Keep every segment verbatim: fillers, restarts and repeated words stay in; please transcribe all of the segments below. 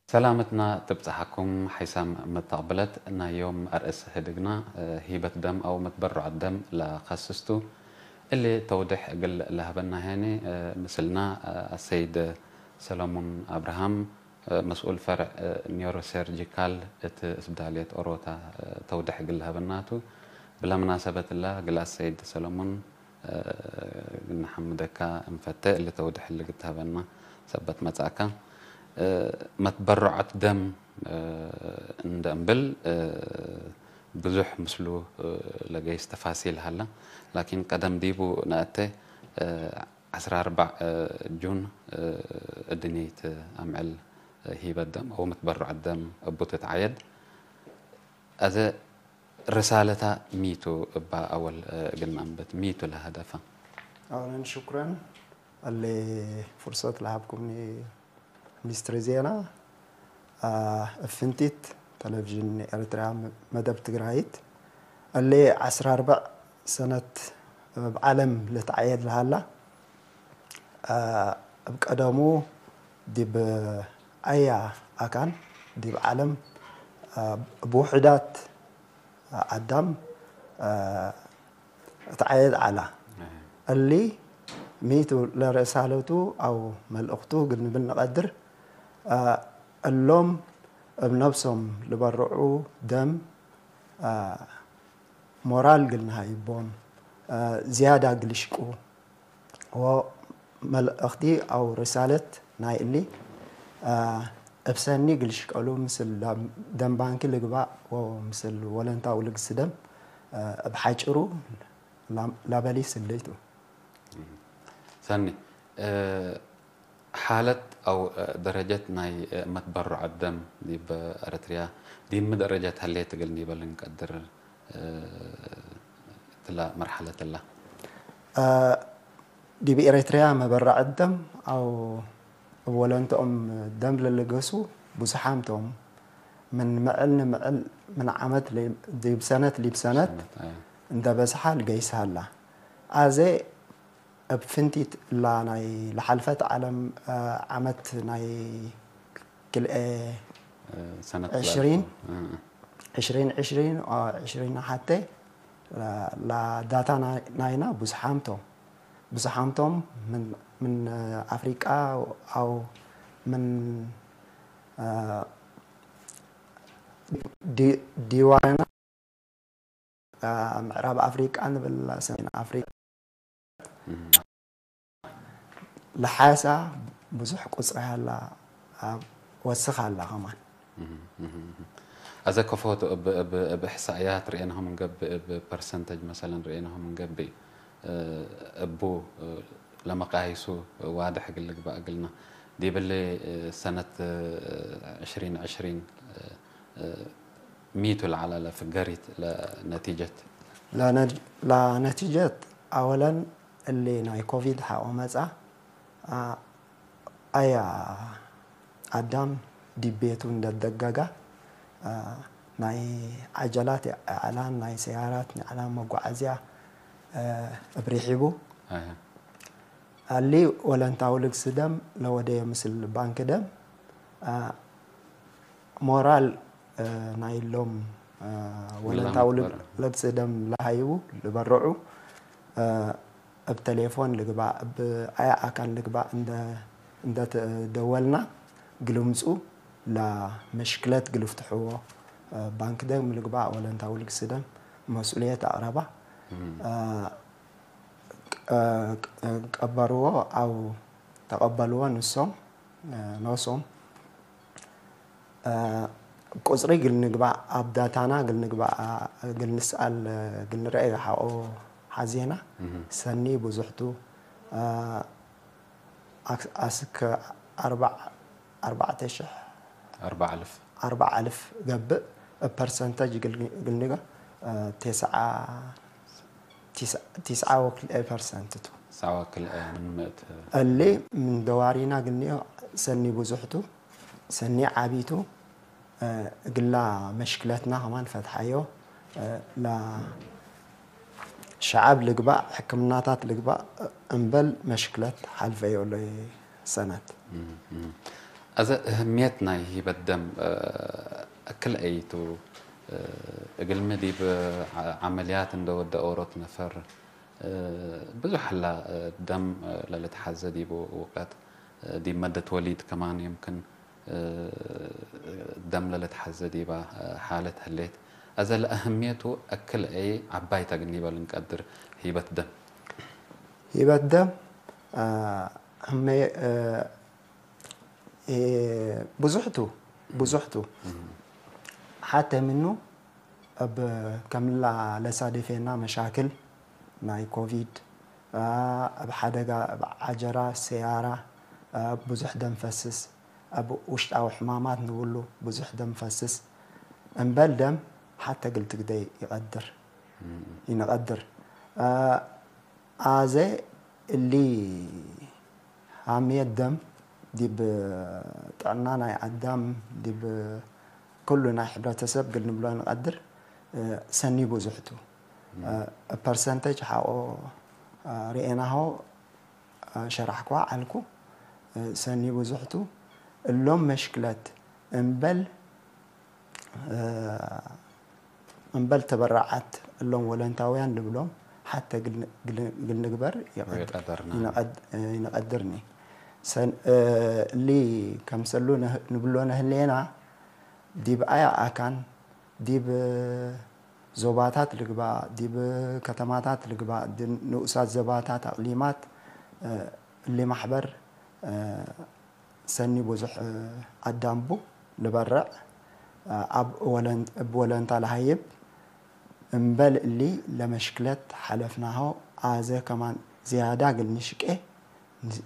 ሰላመትና ትብጸሓኩም ሓይሳም መተቅብለት። ናይ ዮም አርእስ ህድግና፣ እ፣ ሂበት ደም አው መትበሮዐት ደም ለከስስ ቱ። እሊ ተውድሕ እግል ለሀበና ሄኒ፣ እ፣ ምስልና፣ እ፣ አሰይድ ሰለሙን አብርሃም፣ እ፣ መስኡል ፈርዕ፣ እ፣ ኒውሮሰርጂካል እት እስብዳልየት ኦሮታ፣ እ፣ ተውድሕ እግል ለሀበና ቱ። ብለ መናሰበት እለ እግል አሰይድ ሰለሙን፣ እ፣ ግንሐምደካ እንፈቴ፣ እሊ ተውድሕ እሊ ግትሀበና ሰበት መጽአካ። እ፣ መትበሮዐት ደም፣ እ፣ እንደ እምብል፣ እ፣ ብዙሕ ምስሉ፣ እ፣ ለገይስ ተፋሲል ሀለ። ላኪን ቀደም ዲቡ ነአቴ፣ እ፣ ዐስራ አርበዕ፣ እ፣ ጁን፣ እ፣ እድኒት አምዕል ሂበት ደም አው መትበሮዐት ደም እቡ ትትዓየድ። አዜ ርሳለታ ሚቱ እባ አወል፣ እ፣ እግል ነአንብት፣ ሚቱ ለሀደፈ? አውለን ሽኩረን፣ እሊ ፍርሰት ለሀብኩምኒ ሚኒስትሪ ዜና፣ አ፣ እብ ፍንቲት ቴሌቪዥን ኤረትርያ መደብ ትግራይት፣ እሊ ዐስራ አርበዕ ሰነት እብ ዐለም ልትዓየድ ለሀላ፣ አ፣ እብ ቀደሙ ዲብ አያ አካን ዲብ ዐለም፣ አ፣ እብ ውሑዳት አዳም፣ አ፣ እትዓየድ ዐላ። እሊ ሚቱ ለርሳለቱ አው መልእክቱ እግል ንብል ንቀድር፣ አ፣ እሎም እብ ነፍሶም ልበርዑ ደም፣ አ፣ ሞራል እግል ነሃይቦም፣ አ፣ ዝያዳ እግል ሽቁ፣ ወመልእክቲ አው ርሳለት ናይ እሊ፣ አ፣ እብ ሰኒ እግል ሽቀሉ ምስል ደም ባንኪ ልግባእ ወምስል ወለንታዊ ልግስ ደም፣ አ፣ እብ ሐጭሩ ላ-፣ ላበሊስ እሊ ቱ። ሰኒ፣ እ፣ ሓለት አው፣ እ፣ ደረጀት ናይ፣ እ፣ መትበሮዐት ደም ዲብ ኤረትርያ ዲብ ሚ ደረጀት ሀሌት እግል ኒበል እንቀድር፣ እ፣ እትላ መርሐለት እላ? እ፣ ዲብ ኤረትርያ መበራዐት ደም አው እብ ወለንተኦም ደም ለልገሱ ብዙሓም ቶም። ምን ምዕል ንምዕል፣ ምን ዓመት ሊ-፣ ዲብ ሰነት ሊብ ሰነት ሰነት፣ አይ። እንደ በዝሓ ልገይስ ሀላ። አዜ እብ ፍንቲት እላ ናይ ለሓልፈት ዐለም፣ አ፣ ዓመት ናይ ክልኤ እ፣ ሰነት ዕሽሪን፣ ላልፎ። እ፣ እ። ዕሽሪን ዕሽሪን፣ አ፣ ዕሽሪን ሐቴ፣ ላ-፣ ላዳታ ናይ-፣ ናይና ብዙሓም ቶም። ብዙሓም ቶም ምን፣ ምን አፍሪቃ አው ምን፣ አ፣ ዲ-፣ ዲዋና፣ አ፣ ምዕራብ አፍሪቃ ንብል፣ ሰሜን አፍሪቃ፣ እም። ለሓሳ ብዙሕ ቁጽሪ ሀላ፣ አብ ወስኽ ሀላ ከማን። እም፣ እም፣ እም። አዘ ከፎቱ እብ፣ እብ፣ እብ እሕሳእያት ርኤናሁ ምን ገብእ፣ እብ ፐርሰንተጅ መሰለን ርኤናሁ ምን ገብእ፣ እ፣ እቡ፣ እ፣ ለመቃይሱ ዋድሕ እግል ልግባእ እግልና። ዲብሊ፣ እ፣ ሰነት፣ እ፣ ዕሽሪን ዕሽሪን፣ እ፣ እ፣ ሚቱ ለዐለ ለፍገሪት ለነቲጀት? ለነድ-፣ ለነቲጀት አወለን እሊ ናይ ኮቪድ ሐቆ መጽአ፣ አ-፣ አያ አዳም ዲብ ቤቱ እንደ ደገጋ፣ አ፣ ናይ ዐጀላት ኢዕላን፣ ናይ ሰያራት ኢዕላን መጓዓዝያ፣ አ፣ እብ ርሒቡ። አሀ። እሊ ወለንታዊ ልግስ ደም ለወደየ ምስል ባንክ ደም፣ አ፣ ሞራል፣ አ፣ ናይሎም፣ አ፣ ወለንታዊ ልግ-፣ ልግስ ደም ለሀይቡ ልበርዑ፣ አ፣ እብ ተሌፎን ልግባእ፣ እብ አይ አካን ልግባእ እንደ፣ እንደ ተደወልና፣ ግልምጹ ለመሽክለት ግልፍትሕዎ፣ አ፣ ባንክ ደም ልግባእ ወለንታዊ ልግስ ደም መስኡልየት አቅረባ። እም። አ፣ ቀ-፣ ቀበርዎ አው ተቀበልዎ ንሶም፣ አ፣ ኖሶም። አ፣ ቁጽሪ እግል ንግባእ፣ አብ ዳታና እግል ንግባእ፣ እግል ንስአል፣ እግል ንርኤ ሐቆ ሐዜና። እህ። ሰኒ ብዙሕ ቱ፣ አ፣ አክ-፣ አስክ አርባዕ፣ አርባዕተ ሺሕ፣ አርባዕ አልፍ። አርበዕ አልፍ ገብእ፣ እብ ፐርሰንተጅ እግል፣ እግል ንገ፣ እ፣ ቴስዓ፣ ቲስ-፣ ቲስዓ ወክልኤ ፐርሰንት ቱ። ቲስዓ ወክልኤ ምን ምእት። እሊ ምን ደዋሪና እግል ንዮ ሰኒ ብዙሕ ቱ፣ ሰኒ ዓቢ ቱ፣ እ፣ እግላ መሽክለትና ከማን ፈትሐዮ፣ እ፣ ለሸዐብ ልግባእ፣ ሕክምናታት ልግባእ፣ እምበል መሽክለት ሐልፈዮ ለሰነት። እም፣ እም። አዘ እህምየት ናይ ሂበት ደም፣ እ፣ እክል አይ ቱ፣ እ፣ እግልሚ ዲብ ዐ-፣ ዐመልያት እንደ ወደ ኦሮት ነፈር፣ እ፣ ብዙሕ ሀላ፣ እ፣ ደም፣ እ፣ ለልትሐዘ ዲቡ ውቀት፣ እ፣ ዲብ መደት ወሊድ ከማን የምክን፣ እ፣ ደም ለልትሐዘ ዲባ፣ እ፣ ሓለት ህሌት። አዘ ለአህምየቱ እክል አይ ዐባይ ተ እግል ኒበል እንቀድር ሂበት ደም። ሂበት ደም፣ እ፣ ህመ-፣ እ፣ እ፣ ብዙሕ ቱ፣ ብዙሕ ቱ። እም። ሐቴ ምኑ እብ ከምላ ለሳዴፌና መሻክል ናይ ኮቪድ፣ አ፣ እብ ሐደጋ፣ እብ ዐጀራ፣ ሰያራ፣ አ፣ ብዙሕ ደም ፈስስ፣ እብ ውሽጣዊ ሕማማት ንብሉ ብዙሕ ደም ፈስስ። እምበል ደም ሐቴ እግል ትግደይ ይቀድር፣ እም። ኢንቀድር። አ፣ አዜ እሊ ሀምየት ደም ዲብ ጥዕና ናይ አዳም፣ ዲብ ኩሉ ናይ ሕብረተሰብ እግል ንብሎ እንቀድር፣ እ፣ ሰኒ ብዙሕ ቱ። እም። እ፣ ፐርሰንቴጅ ሐቆ፣ እ፣ ርኤናሆ፣ እ፣ ሸራሕኳ ዐልኩ፣ እ፣ ሰኒ ብዙሕ ቱ። እሎም መሽክለት እምበል እ፣ እምበል ተበራዓት እሎም ወለንታውያን ልብሎም ሐቴ እግል ን-፣ እግል፣ እግል ንግበር ይቀድ-፣ ይቀደርና። ይንቀድ-፣ ይንቀድርኒ። ሰን-፣ እ፣ እሊ ከምሰሉ ነህ-፣ ንብሎ ነህሌና፣ ዲብ አያ አካን፣ ዲብ ዞባታት ልግባእ፣ ዲብ ከተማታት ልግባእ፣ ዲብ ንኡሳት ዘባታት አቅሊማት፣ እ፣ እሊ ማሕበር፣ እ፣ ሰኒ ብዙሕ አዳም ቡ ልበርዕ፣ አብ ወለን-፣ እብ ወለንታ ለሀይብ። እምበል እሊ ለመሽክለት ሐለፍናሆ፣ አዘ ከማን ዝያዳ እግል ንሽቄ ን-፣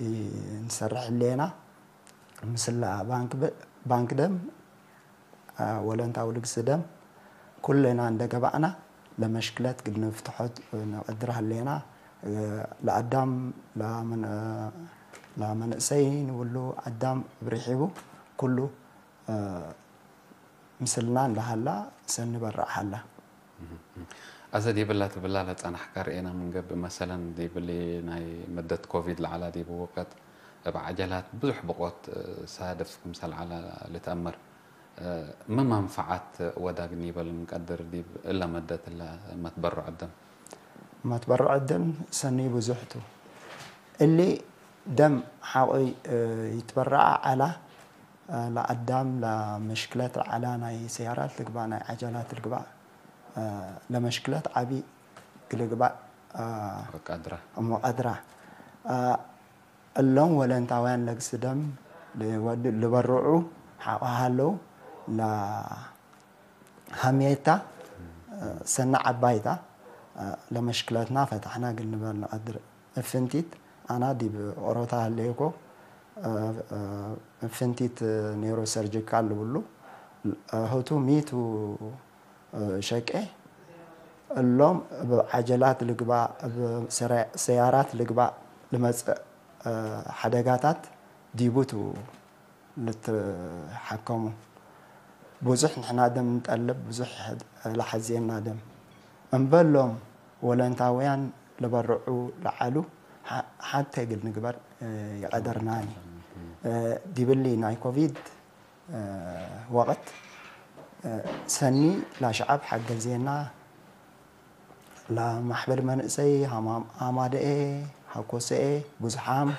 ንሰርሕ ህሌና። ምስላ ባንክ ብ-፣ ባንክ ደም፣ አ፣ ወለንታዊ ልግስ ደም ኩልና እንደ ገብአና ለመሽክለት እግል ንፍትሖ ንቀድር ሀሌና። እ፣ ለአዳም ለመን-፣ እ፣ ለመንእሰይ ንብሉ አዳም እብ ርሒቡ ኩሉ፣ እ፣ ምስልና እንደ ሀላ ሰኒ በርዕ ሀላ። አዘ ዲብላ ትብላ ለጸናሕከ ርኤና ምን ገብእ፣ መሰለን ዲብሊ ናይ መደት ኮቪድ ለዐላ ዲብ ወቀት እብ ዐጀላት ብዙሕ ብቆት ሳድፍ ክምሰል ዐላ ልትአመር። ሚ መንፈዓት ወዳግ ኒበል እንቀድር ዲብ እለ መደት እለ መትበርዖ ደም? መትበርዖ ደም ሰኒ ብዙሕ ቱ። እሊ ደም ሐቆ ይትበረዐ ዐላ፣ ለአዳም ለመሽክለት ዐላ፣ ናይ ሰያራት ልግባእ፣ ናይ ዐጀላት ልግባእ፣ ለመሽክለት ዐቢ ግልግባእ እሞ ቀድራ። እሎም ወለንታውያን ለግስ ደም ልወድ-፣ ልበርዑ ሐቆ ሀለው፣ ለሀምየታ ሰኒ ዐባይታ ለመሽክለትና ፈታሕና እግል ንበል ንቀድር። እፍንቲት አና ዲብ ኦሮታ ህሌኮ፣ እፍንቲት ኔሮሰርጂካል ልብሉ፣ ህቱ ሚቱ ሸቄ እሎም እብ ዐጀላት ልግባእ፣ እብ ሰራ-፣ ሰያራት ልግባእ ልመጽእ ሐደጋታት ዲቡ ቱ ልትሐከሙ። ብዙሕ ንሕና ደም እንጠልብ፣ ብዙሕ ለሐዜና ደም። እምበሎም ወለንታውያን ልበርዑ ለዐሉ ሐ-፣ ሐቴ እግል ንግበር ይቀደርናኒ። ዲብሊ ናይ ኮቪድ ወቅት ሰኒ ለሸዐብ ሐገዜና፣ ለማሕበር መንእሰይ፣ ሀማም-፣ ሀማደኤ፣ ሀኮሰኤ፣ ብዙሓም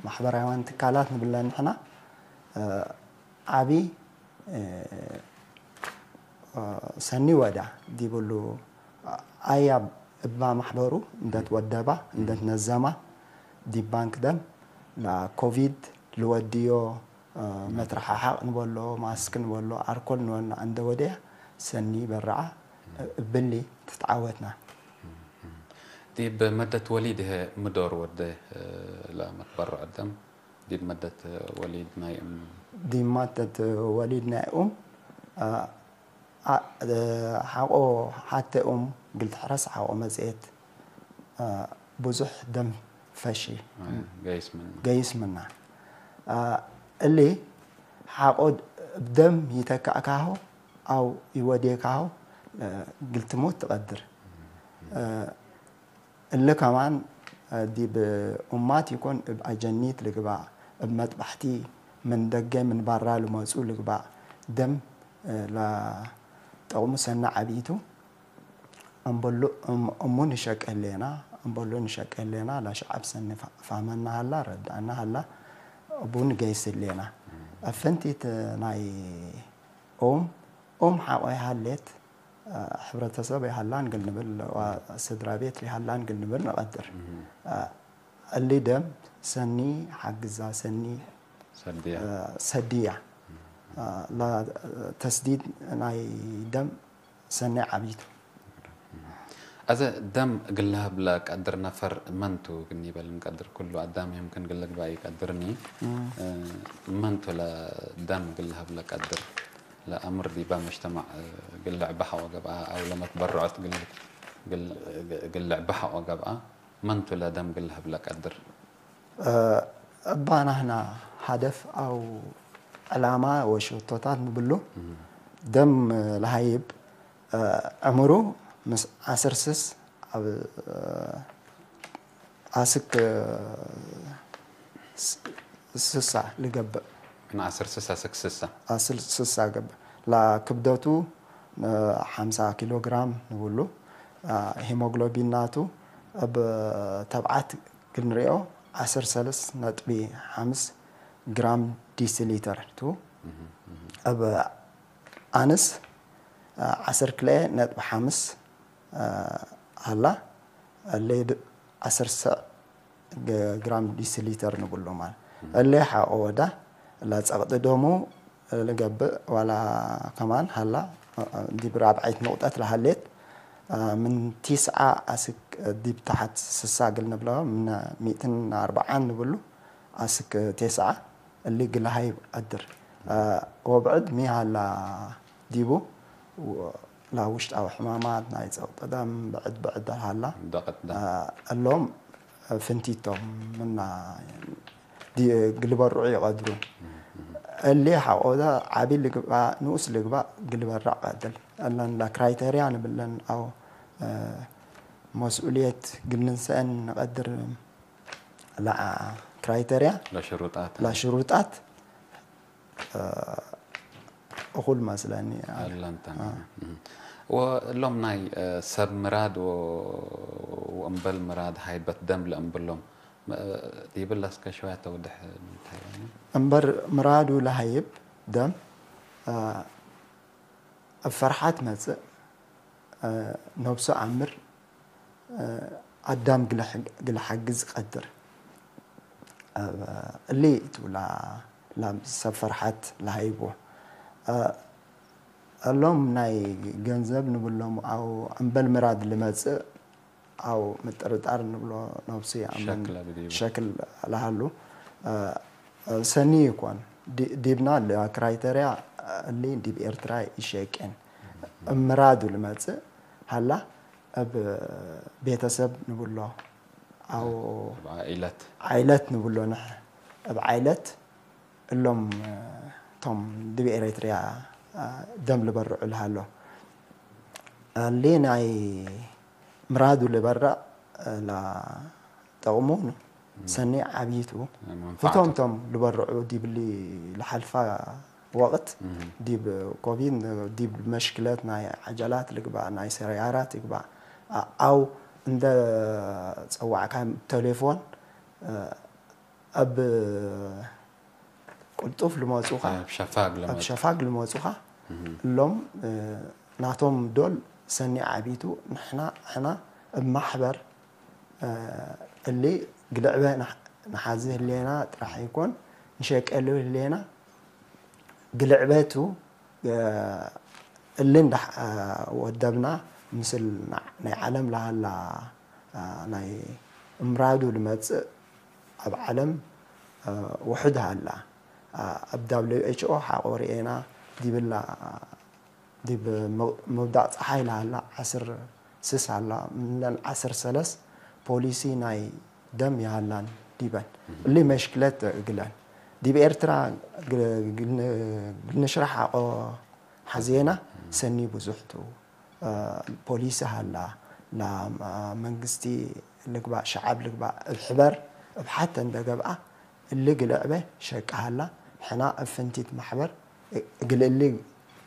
ማሕበራውያን ትካላት ንብለን ንሕና፣ ዐቢ ሰኒ ወዳ ዲብሉ አያ እባ ማሕበሩ እንደ ትወደባ፣ እንደ ትነዘማ፣ ዲብ ባንክ ደም ለኮቪድ ልወድዮ መትረሓሓቅ ንበሎ፣ ማስክ ንበሎ፣ አርኮል ንበሎ፣ እንደ ወደያ ሰኒ በረዓ እብሊ ትትዓወትና። ዲብ መደት ወሊድ ህይ ሚ ዶር ወደ ለመትበረዕ ደም? ዲብ መደት ወሊድ ናይ እም። ዲብ መደት ወሊድ ናይ እም አ፣ አ፣ ሐቆ ሐቴ ኡም እግል ትሕረስ ሐቆ መጽኤት፣ አ፣ ብዙሕ ደም ፈሺ አ፣ ገይስ ምና። ገይስ ምና። አ፣ እሊ ሐቆ እብ ደም ይተካእካሁ አው ይወዴካሁ፣ አ፣ እግል ትሙት ትቀድር። አ፣ እሊ ከማን ዲብ ኡማት ኢኮን፣ እብ አጀኒት ልግባእ፣ እብ መጥበሕቲ ምን ደገ ምን ባራ ልመጹ ልግባእ፣ ደም ለጠቅሙ ሰኒ ዐቢ ቱ። እምበሉ፣ እም-፣ እሙ ንሸቄ ህሌና፣ እምበሉ ንሸቄ ህሌና፣ ለሸዐብ ሰኒ ፋ-፣ ፋህመና ሀላ፣ ረድአና ሀላ፣ እቡ ንገይስ ህሌና። እብ ፍንቲት ናይ ኡም፣ ኡም ሐቆ ይሀሌት፣ ሕብረተሰብ ይሀላን እግል ንብል፣ ወስድራ ቤት ይሀላን እግል ንብል ንቀድር። እህ። እሊ ደም ሰኒ ሐግዛ፣ ሰኒ ሰድያ። ሰድያ። ለተስዲድ ናይ ደም ሰኒ ዐቢ ቱ። አዜ ደም እግል ለሀብ ለቀድር ነፈር መን ቱ እግል ኒበል እንቀድር? ኩሉ አዳም የምክን እግል ልግባእ ኢቀድርኒ። እም። እ፣ መን ቱ ለደም እግል ለሀብ ለቀድር? ለአምር ዲበ መጅተማዕ እግል ልዕበ ሐቆ ገብአ አው ለመትበርዖት እግል፣ እግል፣ እግል ልዕበ ሐቆ ገብአ መን ቱ ለደም እግል ለሀብ ለቀድር? እ፣ እባ ናህና ሀደፍ አው ዕላማ ወሸቶታት ንብሉ፣ እም። ደም ለሀይብ፣ እ፣ ዕምሩ ምስ ዐስር ስስ አብ፣ እ፣ አስክ፣ እ፣ ስ-፣ ስሳ ልገብእ። ምን ዐስር ስስ አስክ ስሳ። አስክ ስሳ ገብእ። ለክብደቱ፣ እ፣ ሐምሳ ኪሎ ግራም ንብሉ። እ፣ ሄሞግሎቢን ናቱ እብ ተብዓት እግል ንርኦ ዐስር ሰለስ ነጥቢ ሐምስ ግራም ዲሲሊተር ቱ። እህ፣ እህ። እብ አንስ፣ እ፣ ዐስር ክልኤ ነጥቢ ሐምስ፣ እ፣ ሀላ። እሊ ድ-፣ ዐስር ሰዕ ግ-፣ ግራም ዲሲሊተር ንብሎ ማለት። እም። እሊ ሐቆ ወዳ ለጸቅጥ ደሙ ልገብእ ዋላ ከማን ሀላ፣ ዲብ ራብዐይት ንቁጠት ለሀሌት፣ ምን ቲስዓ አስክ ዲብ ተሐት ስሳ እግል ንብሎ፣ ምን ሚእትን አርበዓን ንብሉ አስክ ቴስዓ እሊ እግል ለሀይብ ቀድር። ወብዕድ ሚ ሀላ ዲቡ፣ ለውሽጣዊ ሕማማት ናይ ጸቅጥ ደም ብዕድ ብዕድ ሀላ፣ ደቀት ደም። እሎም ፍንቲቶም ምና ዲ-፣ ግልበርዑ ይቀድሩ። እሊ ሐቆ ተ ዐቢ ልግባእ ንኡስ ልግባእ ግልበራዕ ቀድር። እለን ለክራይቴርያ ንብለን አው፣ እ፣ መስኡልየት ግል ንንሰአን ንቀድር ለክራይቴርያ ለሽሩጣት። ለሽሩጣት እ፣ እኩል መስለኒ። አለንተን። አ። እም። ወእሎም ናይ፣ እ፣ ሰብ ምራድ ወ-፣ ወእምበል ምራድ ሃይበት ደም ለእምብሎም፣ እ፣ ዲብለ እስከ ሸወያ ተውድሕ እንታይ? እምበር ምራዱ ለሀይብ ደም፣ እ፣ እብ ፈርሓት መጽእ፣ እ፣ ነብሱ አምር፣ እ፣ አዳም ግለ ሕግ-፣ ግለ ሐግዝ ቀድር። እ፣ እሊ ቱ ላ-፣ ላም ሰብ ፈርሓት ለሀይቦ። እ፣ እሎም ናይ ገንዘብ ንብሎም አው እምበል ምራድ ልመጽእ አው ምጥርጣር ንብሎ ነብሱ የአምን ሸክል አብዲቡ። ሸክል ለሀሉ። እ፣ ሰኒ ይኮን። ዲ-፣ ዲብና ለክራይቴርያ እሊ ዲብ ኤርትራ ይሸቄን። እብ ምራዱ ልመጽእ ሀላ እብ ቤተሰብ ንብሎ አው እብ ዓኢለት። ዓኢለት ንብሎ ንሕ። እብ ዓኢለት እሎም ቶም ዲብ ኤረትርያ ደም ልበርዑ ለሀሎ። እሊ ናይ ምራዱ ልበረዕ ለጠቅሙ ሰኒ ዐቢ ቱ። መንፈዓቱ። ህቶም ቶም ልበርዑ ዲብሊ ለሐልፋ ወቅት እም። ዲብ ኮቪድ፣ ዲብ መሽክለት ናይ ዐጀላት ልግባእ፣ ናይ ሰያራት ልግባእ፣ አ-፣ አው እንደ ጸዋዕካ ቴሌፎን፣ እ፣ እብ ቅልጡፍ ልመጹኻ፣ እብ ሸፋግ እብ ልመጹ። ሸፋግ ልመጹኻ፣ እም። እሎም፣ እ፣ ናቶም ዶል ሰኒ ዐቢ ቱ። ንሕና፣ ሕና እብ ማሕበር፣ እ፣ እሊ ግልዕበ ነሕ-፣ ነሓዚ ህሌና ጥራሕ ኢኮን፣ ንሸቄሉ ህሌና፣ ግልዕበቱ፣ እ፣ እሊ እንዳ፣ እ፣ ወደብና ምስል ና-፣ ናይ ዓለም ለሀላ፣ እ፣ ናይ እምራዱ ልመጽእ ኣብ ዓለም፣ እ፣ ውሑድ ሀላ። እ፣ እብ ዳብሊው ኤች ኦ ሐቆ ርኤና ዲብላ ዲብ መ-፣ መውዳቅ ጸሓይ ለሀላ ዐስር ስስ ሀላ፣ ምንለን ዐስር ሰለስ ፖሊሲ ናይ ደም ይሀላን ዲበን። እሊ መሽክለት እግለን። ዲብ ኤርትራ ግ-፣ ግል-፣ ግል ንሽረሕ ሐቆ ሐዜና ሰኒ ብዙሕ ቱ። ፖሊሲ ሀላ፣ ለመንግስቲ ልግባእ፣ ሸዐብ ልግባእ፣ እብ ሕበር እብ ሐተ እንደ ገብአ፣ እሊ ግልዕበ ሸቂ ሀላ፣ ሕና እብ ፍንቲት ማሕበር እግል እሊ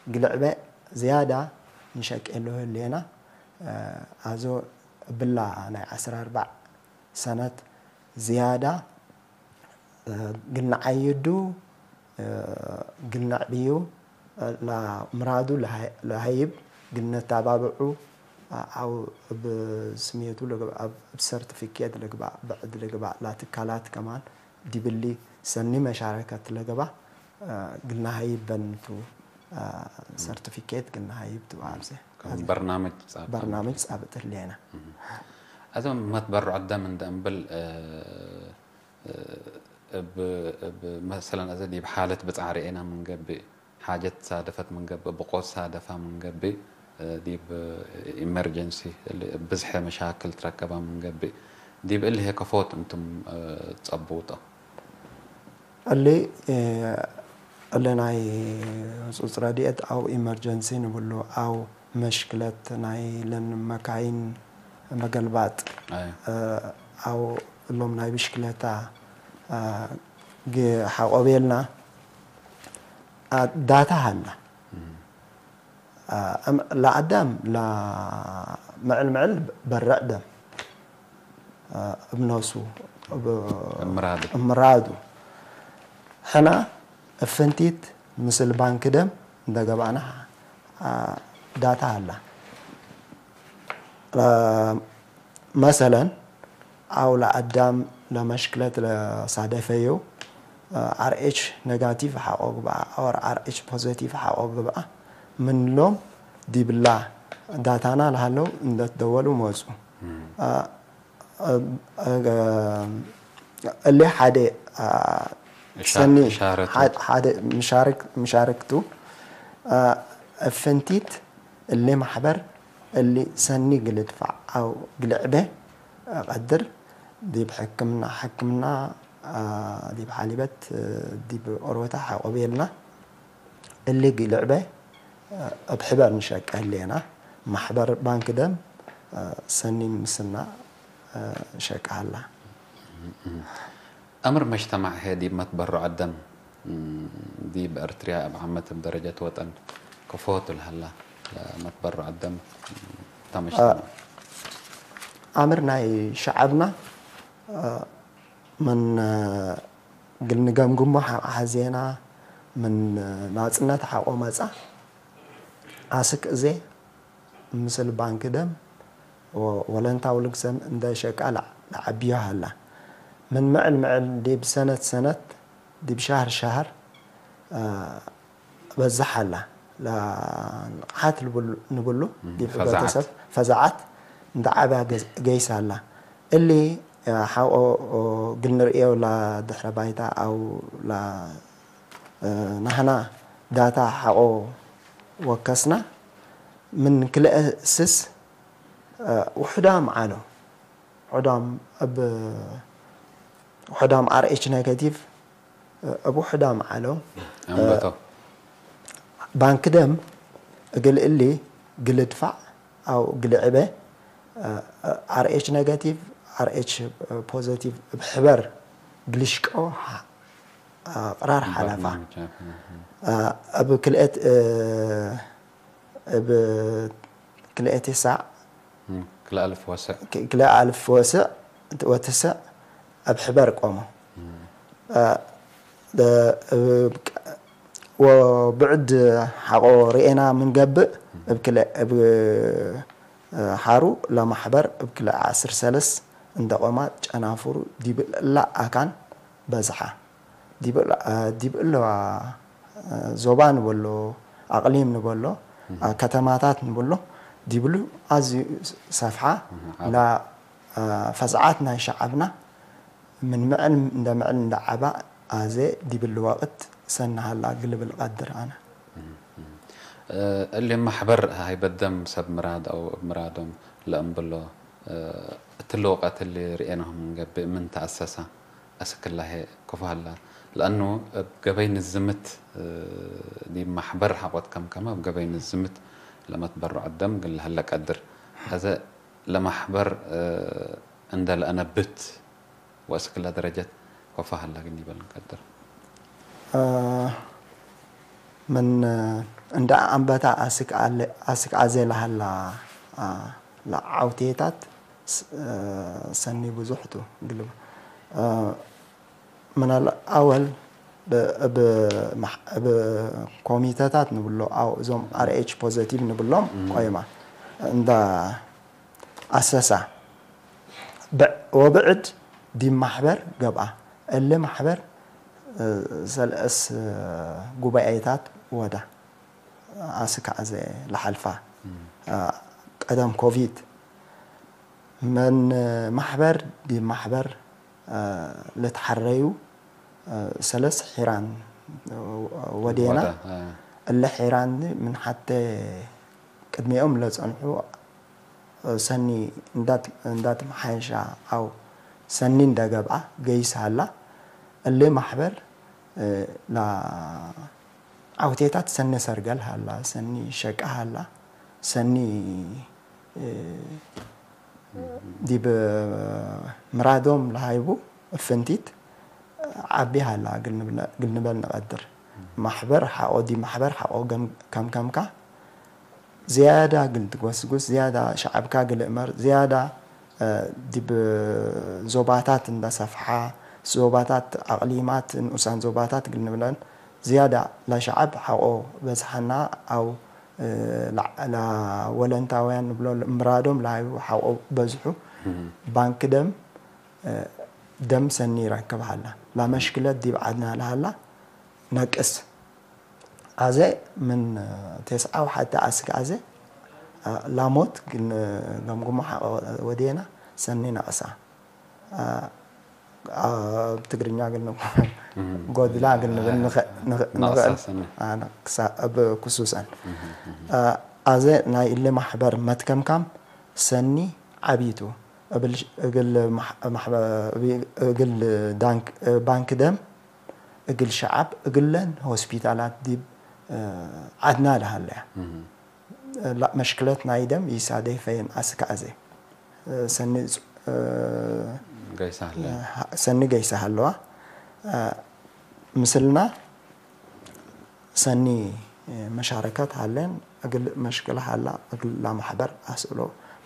ግልዕበ ዝያዳ እንሸቄ ለህሌና፣ አዞ እብላ ናይ ዐስር አርበዕ ሰነት ዝያዳ ግል ነዓይዱ፣ ግል ነዕብዩ፣ ለምራዱ ለሀይብ፣ ግል ነታባብዑ፣ አው እብ ስሜቱ ልግባእ፣ እብ ሰርቲፊኬት ልግባእ፣ ብዕድ ልግባእ፣ ለትካላት ከማን ዲብሊ ሰኒ መሻረከት ለገባ፣ ግል ነሀይብ በንቱ፣ ሰርቲፊኬት ግል ነሀይብ ቱ አብዘ። ከም በርናምጅ ጻብጥ። በርናምጅ ጻብጥ ህሌና። አዞ መትበርዖ ደም እንደ እምብል፣ እብ፣ እብ መሰለን፣ አዜ ዲብ ሓለት ብጽዓ ርኤና ምን ገብእ፣ ሓጀት ሳደፈት ምን ገብእ፣ ብቆት ሳደፋ ምን ገብእ፣ ዲብ ኢመርጀንሲ እሊ እብ ብዝሐ መሻክል ትረከባ ምን ገብእ፣ ዲብ እሊ ህዬ ከፎት እንቱም ጸብጡ? እሊ፣ እሊ ናይ ህጹጽ ረድኤት አው ኢመርጀንሲ ንብሉ አው መሽክለት ናይ ለን መካይን መገልባጥ፣ አይ። እ፣ አው እሎም ናይ ብሽክለታ፣ እ፣ ግ-፣ ሐቆ ቤልና፣ አ፣ ዳታ ሀላ። እም። አ፣ እም፣ ለአዳም ለምዕል ምዕል በረዕ ደም፣ አ፣ እብ ኖሱ፣ እብ እምራዱ። እምራዱ። ሕና እብ ፍንቲት ምስል ባንክ ደም እንደ ገብአና፣ አ፣ ዳታ ሀላ። አ፣ መሰለን፣ አው ለአዳም ለመሽክለት ለሳደፈዩ፣ አ፣ አር ኤች ነጋቲቭ ሐቆ ግብአ፣ አው አር ኤች ፖዘቲቭ ሐቆ ግብአ፣ ምንሎም ዲብላ ዳታና ለሀለው እንደ ትደወሉ ሞጹ። እም። አ፣ አ፣ አ፣ እሊ ሓደ፣ አ፣ እሻ-፣ ሰኒ እሻረቱ። ሐ-፣ ሓደ ምሻርክ-፣ ምሻርክቱ፣ አ፣ እፍንቲት እሊ ማሕበር እሊ ሰኒ ግል ድፋዕ አው ግል ዕቤ ቀድር ዲብ ሕክምና፣ ሕክምና፣ አ፣ ዲብ ሓሊበት፣ ዲብ ኦሮታ ሐቆ ቤልና። እሊ ግል ዕቤ እብ ሕበር ንሸቀ ህሌና፣ ማሕበር ባንክ ደም ሰኒን ምስና ሸቀ ሀላ። አምር መጅተማዕ ህዬ ዲብ መትበረዖ ደም ዲብ ኤርትርያ እብ ዓመት እብ ደረጀት ወጠን ከፎቱ ለሀላ ለመትበረዖ ደም ተመጅተማዕ? አምር ናይ ሸዐብና ምን እግል ንገምግሞ ሐ-፣ ሐዜና ምን ናጽነት ሐቆ መጽአ። አስክ እዜ ምስል ባንክ ደም ወ-፣ ወለንታዊ ልግሰም እንደ ሸቃ ለዐ-፣ ለዐብዮ ሀላ። ምን ምዕል ምዕል ዲብ ሰነት ሰነት ዲብ ሸህር ሸህር፣ አ፣ በዝሕ ሀላ። ለንቅሓት ልቡል-፣ ንብሉ እም፣ ዲብ ፈዛዐት። ህብረተሰብ ፈዛዐት እንደ ዐበ ገ-፣ ገይስ ሀላ። እሊ ሐቆ እግል ንርእየው ለድሕረ ባይታ አው ለ-፣ ናህና ዳታ ሐቆ ወከስና ምን ክልኤ ስስ ውሑዳም ዐለው። ሑዳም እብ፣ ሑዳም አር ኤች ኔጋቲቭ እብ ሑዳም ዐለው። አንበቶ። ባንክ ደም እግል እሊ ግል ድፋዕ አው ግል ዕቤ፣ አር ኤች ኔጋቲቭ፣ አር ኤች ፖዘቲቭ እብ ሕበር ግል ሽቀው ሐ-፣ አቅራር ሐለፋ። በርናምጅ፣ አዎ። እብ ክልኤት፣ እብ ክልኤት ሳዕ እም፣ ክልኤ አልፍ ወስዕ። ክ-፣ ክልኤ አልፍ ወስዕ ወትስዕ እብ ሕበር ቆመው። እም። እ፣ ደ-፣ እብ ቅ-፣ ወብዕድ ሐቆ ርኤና ምን ገብእ፣ እም። እብ ክልኤ፣ እብ፣ እ፣ ሐሩ ለማሕበር እብ ክልኤ ዐስር ሰለስ እንደ ቆማ ጨናፍሩ ዲብ እላ አካን በዝሐ። ዲብ እለ-፣ ዲብ እለ ዞባ ንበሎ፣ አቅሊም ንበሎ፣ እህ። ከተማታት ንበሎ፣ ዲብሉ አዝዩ ሰፍሓ እህ፣ ለ-፣ ፈዝዓት ናይ ሸዐብና ምን ምዕል እንደ ምዕል እንደ ዐባ አዜ ዲብሊ ወቅት ሰኒ ሀላ እግል ልብል ቀድር አነ። እህ፣ እህ። እሊ ማሕበር ሀይበት ደም ሰብ ምራድ አው እብ ምራዶም ለእምብሎ፣ እትሊ ወቀት እሊ ርኤናሁ ምን ገብእ ምን ተአሰሳ፣ አስክ ላሄ ከፎ ሀላ። ለአኑ እብ ገበይ ንዝምት፣ ዲብ ማሕበር ሐቆት ከምከመ እብ ገበይ ንዝምት ለመትበረዖ ደም እግል ለሀለ ቀድር። አዜ ለማሕበር እንደ ለአነብት ወእስክለ ደረጀት ከፎ ሀላ እግል ኒበል እንቀድር። ምን እንደ አንበታ አስክ አለ፣ አስክ አዜ ለሀላ ለዐውቴታት ሰኒ ብዙሕ ቱ። እግል ምን አልአወል እብ መሕ-፣ እብ ኮሚተታት ንብሎ አው እዞም አር ኤች ፖዘቲቭ ንብሎም ቆይማ እንደ አሰሳ ብዕ-፣ ወብዕድ ዲብ ማሕበር ገብአ። እሊ ማሕበር ሰለስ ጉባኤታት ወዳ አስክ አዜ ለሐልፋ ቀደም ኮቪድ ምን ማሕበር ዲብ ማሕበር ልትሐረዩ ሰለስ ሒራን ወዴና። ወዳ፣ አ። እለ ሒራን ምን ሐቴ ቅድሜኦም ለጸንሑ ሰኒ እንዳት-፣ እንዳትመሓየሻ አው ሰኒ እንደ ገብአ ገይስ ሀላ። እሊ ማሕበር ለዐውቴታት ሰኒ ሰርገል ሀላ፣ ሰኒ ሸቀ ሀላ፣ ሰኒ ዲብ ምራዶም ለሀይቡ እፍንቲት ዐቢ ሀላ እግል ንብለ-፣ እግል ንበል ንቀድር። ማሕበር ሐቆ፣ ዲብ ማሕበር ሐቆ ገም-፣ ከምከምካ ዝያዳ እግል ትጎስጉስ፣ ዝያዳ ሸዐብካ እግል እመር፣ ዝያዳ ዲብ ዞባታት እንደ ሰፍሓ፣ ዞባታት አቅሊማት፣ ንኡሳን ዞባታት እግል ንብለን፣ ዝያዳ ለሸዐብ ሐቆ በዝሐና አው ለ-፣ ለወለንታውያን ንብሎ ምራዶም ለሀይቡ ሐቆ በዝሑ። ባንክ ደም ደም ሰኒ ረክብ ሀላ። ለመሽክለት ዲብ ዐድና ለሀላ ነቅስ። አዜ ምን ቴስዓ ወሐቴ አስክ አዜ ላሞት ግን ገምግሞ ሐቆ ወዴና ሰኒ ነቅሳ። አብ ትግርኛ ግን ንብ-፣ ጎድላ ግን ንብል ንኸ-፣ ንኸ-፣ ነቅሳ ንኸእል። ሰኒ። አ፣ ነቅሳ እብ ክሱሰን። አ፣ አዜ ናይ እሊ ማሕበር መትከምካም ሰኒ ዐቢቱ። እብል ሽ-፣ እግል ማሕ-፣ ማሕበ-፣ እግል ዳንክ-፣ ባንክ ደም እግል ሸዐብ እግለን ሆስፒታላት ዲብ ዐድና ለሀለያ። ላ፣ መሽክለት ናይ ደም ኢሳዴ ፈየን አስክ አዜ ሰኒ፣ ገይሰ ሀለ። ሰኒ ገይሰ ሀለዋ። ምስልና ሰኒ መሻረከት ሀሌን እግል መሽክለ ሀላ እግል ለማሕበር አስእሎ።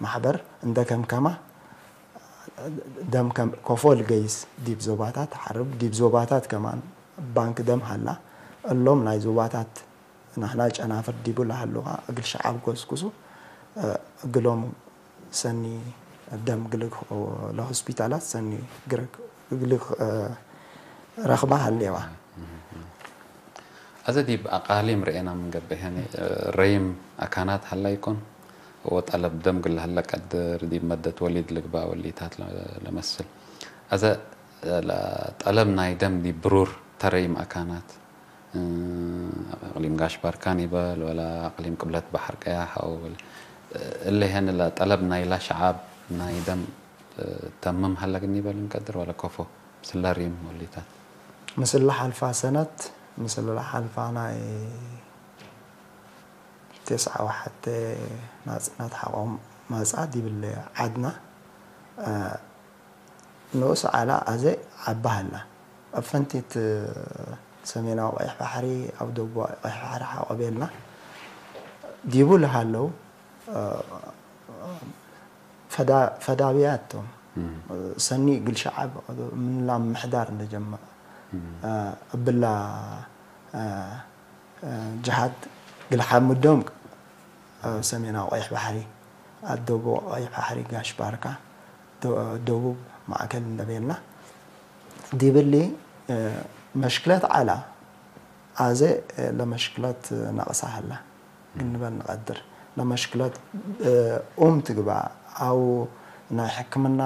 ማሕበር እንደ ከምከማ ደም ከም ከፎ ልገይስ ዲብ ዞባታት ሐርብ ዲብ ዞባታት ከማን ባንክ ደም ሀላ። እሎም ናይ ዞባታት ናህና ጨናፍር ዲቡ ለሀሉካ እግል ሸዓብ ጎስጉሱ እግሎም ሰኒ ደም ግልግ ለሆስፒታላት ሰኒ ግርግ ግልግ ረክባ ሀሌዋ። አዜ ዲብ አቃሊም ረኤና ምን ገብእ፣ ያኒ፣ ረይም አካናት ሀላ ይኮን? ወጠለብ ደም ግለ ሀለ ቀድር፣ ዲብ መደት ወሊድ ልግባእ ወሊታት ለ-፣ ለመስል። አዜ ለጠለብ ናይ ደም ዲብ ብሩር ተረይም አካናት፣ እቅሊም ጋሽ ባርካን ይበል ወላ አቅሊም ቅብለት በሐር ቀያሕ አው እለ፣ ያኒ ለጠለብ ናይላ ሸዓብ ናይ ደም ተምም ሀለ ግኒ በል እንቀድር ወለ ከፎ? ምስለ ሪም ወሊታት። ምስል ለሐልፋ ሰነት፣ ምስል ለሐልፋ ናይ ቴስዓ ወሐቴ ናጽነት ሐቆ መጽአ ዲብለ ዐድና፣ እ፣ ንኡስ ዐላ አዜ ዐባ ሀላ። እብ ፈንቲት ሰሜናዊ ቀይሕ ባሕሪ፣ አው ደቡባዊ ቀይሕ ባሕሪ ሐቆ ቤልና ዲቡ ለሀለው፣ እ፣ ፈዳ-፣ ፈዳብያት ቶም። እም። ሰኒ እግል ሸዐብ ምንላ ምሕዳር እንደ ጀመ-፣ እም። አ፣ እብላ፣ አ፣ አ፣ ጀሃት እግል ሓምዶም፣ አ፣ ሰሜናዊ ቀይሕ ባሕሪ፣ አደቡ ቀይሕ ባሕሪ፣ ጋሽ ባርካ፣ ደ-፣ ደቡብ ማእከል እንደ ቤልና፣ ዲብሊ፣ አ፣ መሽክለት ዐላ፣ አዜ፣ አ፣ ለመሽክለት ነቅሳ ሀላ። ግንበል ንቀድር። ለመሽክለት፣ እ፣ ኡም ትግባእ አው ናይ ሕክምና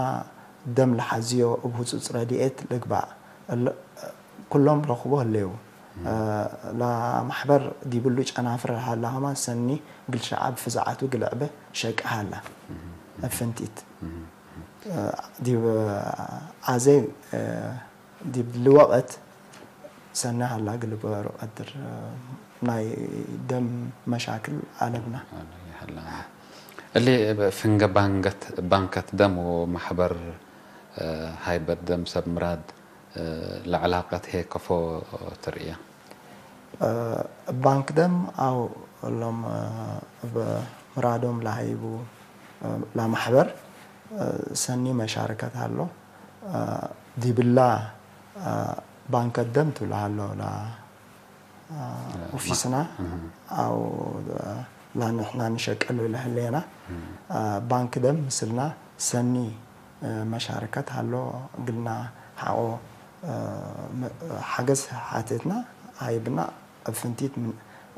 ደም ለሐዝዮ እብ ህጹጽ ረድኤት ልግባእ። እለ፣ ኩሎም ረክቦ ህሌው። እ፣ ለመሕበር ዲብሉ ጨናፍር ሀላ ከማን ሰኒ እግል ሸዐብ ፍዛዐቱ እግል ልዕበ ሸቂ ሀላ። እብ ፍንቲት፣ እ፣ ዲብ አዜ፣ እ፣ ዲብሊ ወቅት ሰኒ ሀላ እግል ልግበሮ ቀድር፣ እ፣ ናይ ደም መሻክል አለብና። እሊ ፍንገ ባንገት፣ ባንከት ደም ወመሕበር፣ እ፣ ሃይበት ደም ሰብ ምራድ፣ እ፣ ለዕላቀት ህዬ ከፎ ትርእየ? እ፣ እብ ባንክ ደም አው እሎም፣ እ፣ እብ ምራዶም ለሀይቡ፣ እ፣ ለመሕበር፣ እ፣ ሰኒ መሻርከት ሀሎ። እ፣ ዲብላ፣ እ፣ ባንከት ደም ቱ ለሀሎ ለ አ፣ ኦፊስና አው ለንሕና ንሸቀሉ ለህሌና፣ አ፣ ባንክ ደም ምስልና ሰኒ፣ አ፣ መሻርከት ሀሎ እግልና ሐቆ፣ አ፣ መ-፣ ሐገዝ ሐቴትና ሀይብና እብ ፍንቲት ምን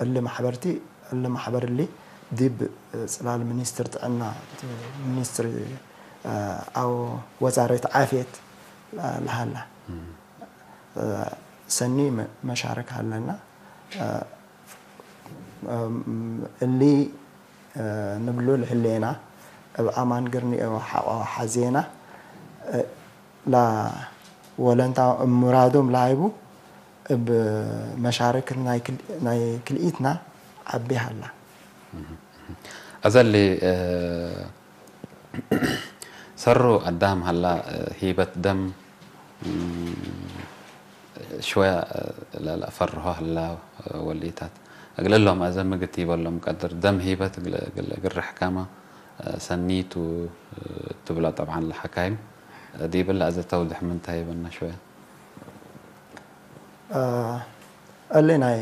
እሊ መሕበርቲ፣ እሊ መሕበር እሊ ዲብ ጽላል ሚኒስትር ጥዕና፣ ሚኒስትር፣ አ፣ አው ወዛረት ዓፍየት ለሀላ። ሰኒ መ-፣ መሻርክ ሀለና። እሊ ንብሉ ለህሌና እብ አማን ግርኒ ሐቆ ሐዜና። ለወለንታ እብ ምራዶም ለሀይቡ እብ መሻርክ ናይ ክል-፣ ናይ ክልኢትና ዐቢ ሀላ። አዘሊ ሰሩ አዳም ሀላ፣ ሂበት ደም፣ እም፣ ሽወያ ለለአፈርሆ ሀላ ወሊታት። እግል እሎም አዘ ምግት ይበሎም ቀድር ደም ሂበት እግል፣ እግል፣ እግል ርሕካመ ሰኒቱ ትብሎ። ጠብዓን ለሐካይም ዲብለ አዘ ተውድሕ ምን ተህይበና ሽወያ። አ፣ እሊ ናይ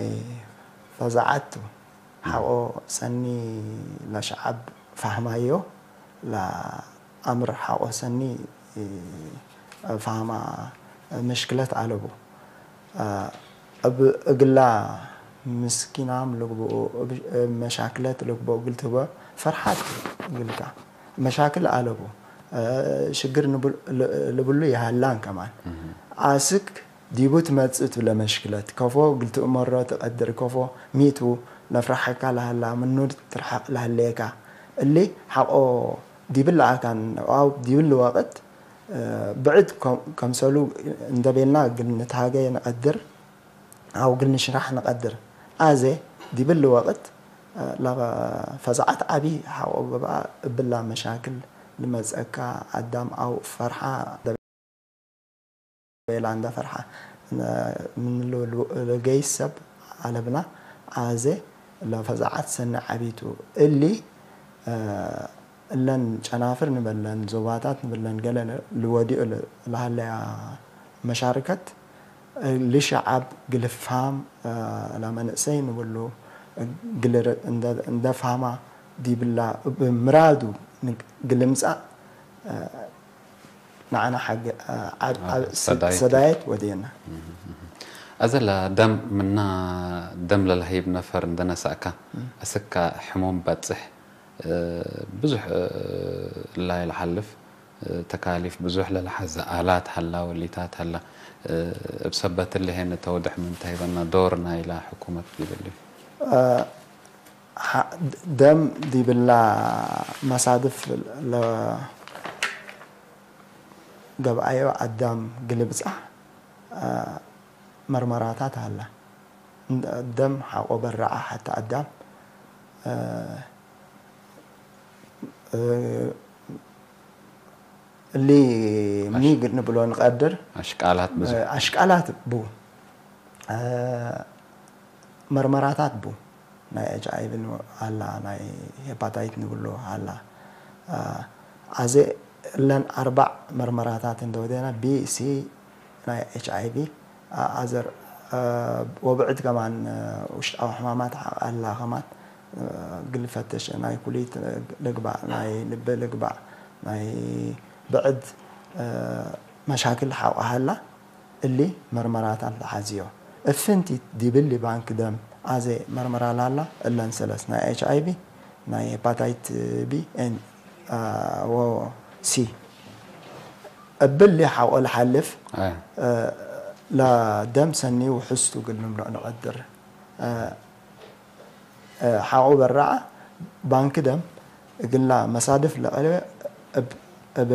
ፈዛዐት ቱ። ሐቆ ሰኒ ለሸዐብ ፋህማዮ ለአምር ሐቆ ሰኒ ፋህማ ምሽክለት አለቡ። እብ እግላ ምስኪናም ልግብኡ፣ እብ መሻክለት ልግብኦ እግል ትህቦ ፈርሓት እግልካ። መሻክል አለቡ። ሽግር ንብል-፣ ልብሉ ይሃላን ከማን። አስክ ዲቡ ትመጽእ ቱ ለመሽክለት፣ ከፎ እግል ትእመሮ ትቀድር፣ ከፎ ሚ ቱ ነፍረሐካ ለሀላ፣ ምኑ ትርሐቅ ለሀሌካ። እሊ ሐቆ ዲብለ አካን አው ዲብሊ ወቅት፣ እ፣ ብዕድ ከም-፣ ከምሰሉ እንደ ቤልና እግል ንትሃጌ ንቀድር አው እግል ንሽራሕ ንቀድር። አዜ ዲብሊ ወቅት፣ እ፣ ለፈዛዐት ዐቢ ሐቆ ገብአ፣ እብላ መሻክል ልመጽአካ አዳም አው ፈርሓ ቤላ እንደ ፈርሐ ምን ሉ-፣ ሉ-፣ ልገይስ ሰብ አለብና። አዜ ለፈዛዐት ሰኒ ዐቢ ቱ። እሊ፣ እ፣ እለን ጨናፍር ንበለን፣ ዞባታት ንብለን፣ ገሌ ልወዲኦ ለ-፣ ለሀለያ መሻርከት፣ እሊ ሸዐብ ግልፋም፣ እ፣ ለመንእሰይ ንብሉ፣ ግል ር-፣ እንደ፣ እንደ ፋማ ዲብላ እብ ምራዱ ን-፣ ግልምጻእ፣ እ፣ ነዐነ ሐገ፣ አ፣ ዐድ፣ አ፣ ዐድ፣ ሰዳይት። ሰዳይት ወዴና። አዘ ለደም ምና ደም ለለሀይብ ነፈር እንደ ነሳእካ፣ እም። አስካ ሕሙም በጽሕ፣ እ፣ ብዙሕ፣ እ፣ ላይ ለሐልፍ፣ እ፣ ተካሊፍ ብዙሕ ለለሐዘ አላት ሀላ ወሊታት ሀላ፣ እ፣ እብ ሰበት እሊ ሄነ ተውድሕ ምን ተህይበና ዶር ናይላ ሕኩመት ዲብ እሊ። አ፣ ሐ-፣ ደም ዲብላ መሳድፍ ለገብአዮ አዳም ግልብጻሕ፣ አ፣ መርመራታት ሀላ። እንደ ደም ሐቆ በረዐ ሐተ አዳም፣ አ፣ እ፣ እሊ ሚ አሽ-፣ ንብሎ ንቀድር? አሽቃላት ብዙሕ። እ፣ አሽቃላት ቡ። እ፣ መርመራታት ቡ። ናይ ኤች አይ ቪ ን-፣ ሀላ፣ ናይ ሄፓታይት ንብሎ ሀላ። እ፣ አዜ እለን አርባዕ መርመራታት እንደ ወዴና፣ ቢ፣ ሲ፣ ናይ ኤች አይ ቪ፣ አ-፣ አዘር፣ አ፣ ወብዕድ ከማን፣ አ፣ ውሽጣዊ ሕማማት ሐ-፣ አላ ከማን፣ አ፣ እግል ፈትሽ፣ ናይ ኩሊት ልግባእ፣ ናይ ልብ ልግባእ፣ ናይ ብዕድ፣ አ፣ መሻክል ሐቆ ሀላ፣ እሊ መርመራታት ለሐዝዮ። እፍንቲት ዲብሊ ባንክ ደም አዜ መርመራ ላላ፣ እለን ሰለስ ናይ ኤች አይ ቪ፣ ናይ ሄፓታይት ቢ ኤን፣ አ፣ ወ ሲ። እብሊ ሐቆ ለሐልፍ፣ አይ። እ፣ ለደም ሰኒ ውሑስ ቱ እግል ንምኖእ ንቀድር። እ፣ ሐቆ በራዐ ባንክ ደም እግላ መሳድፍ ለዐለ እብ፣ እብ፣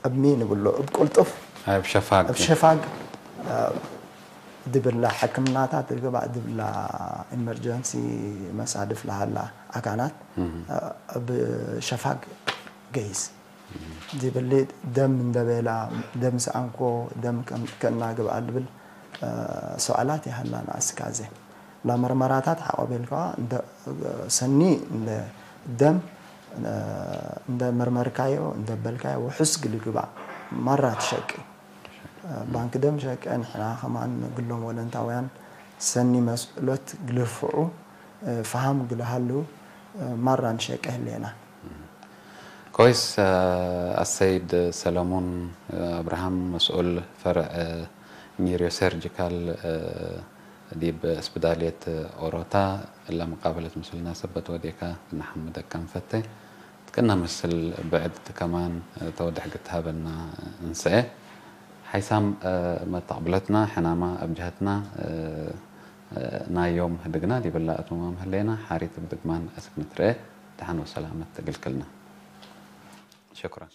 እብ ሚ ንብሎ፣ እብ ቅልጡፍ፣ እብ ሸፋግ። እብ ሸፋግ፣ እ፣ ድብላ ሕክምናታት ልግባእ ድብላ ኢመርጀንሲ መሳድፍ ለሀላ አካናት፣ እም። እ፣ እብ ሸፋግ ገይስ። ዲብሊ ደም እንደ ቤላ፣ ደም ሰአንኮ፣ ደም ከም፣ ከእና ግብአ ልብል፣ እ፣ ሰዋላት ይሀላና። እስካዜ ለመርመራታት ሐቆ ቤልከዋ እንደ፣ ሰኒ እንደ ደም፣ እ፣ እንደ መርመርካዮ፣ እንደ በልካዮ ውሑስ ግል ግባእ ማራ ትሸቂ። እ፣ ባንክ ደም ሸቄ፣ ንሕና ከማን ግሎም ወለንታውያን ሰኒ መስእሎት ግልፍዑ፣ እ፣ ፈሃም ግልሃሉ፣ እ፣ ማራ ንሸቄ ህሌና። ኮይስ፣ አሰይድ ሰለሙን አብርሃም፣ መስኡል ፈርዕ ኒውሮሰርጂካል ዲብ እስብዳልየት ኦሮታ፣ እለ መቃበለት ምስልና ሰበት ወዴካ ክነሐምደከ እንፈቴ። እት ክእነ ምስል ብዕድ ከማን ተወድሕ ግትሃበና እንሰኤ። ሓይሳም መተቅብለትና፣ ሕናማ እብ ጀሀትና ናይ ዮም ህድግና ዲብላ እትማም ህሌና፣ ሓሪት እብ ድግማን አስክ ንትረኤ፣ ደሐን ወሰላመት እግል ክልና። ሸኩረን።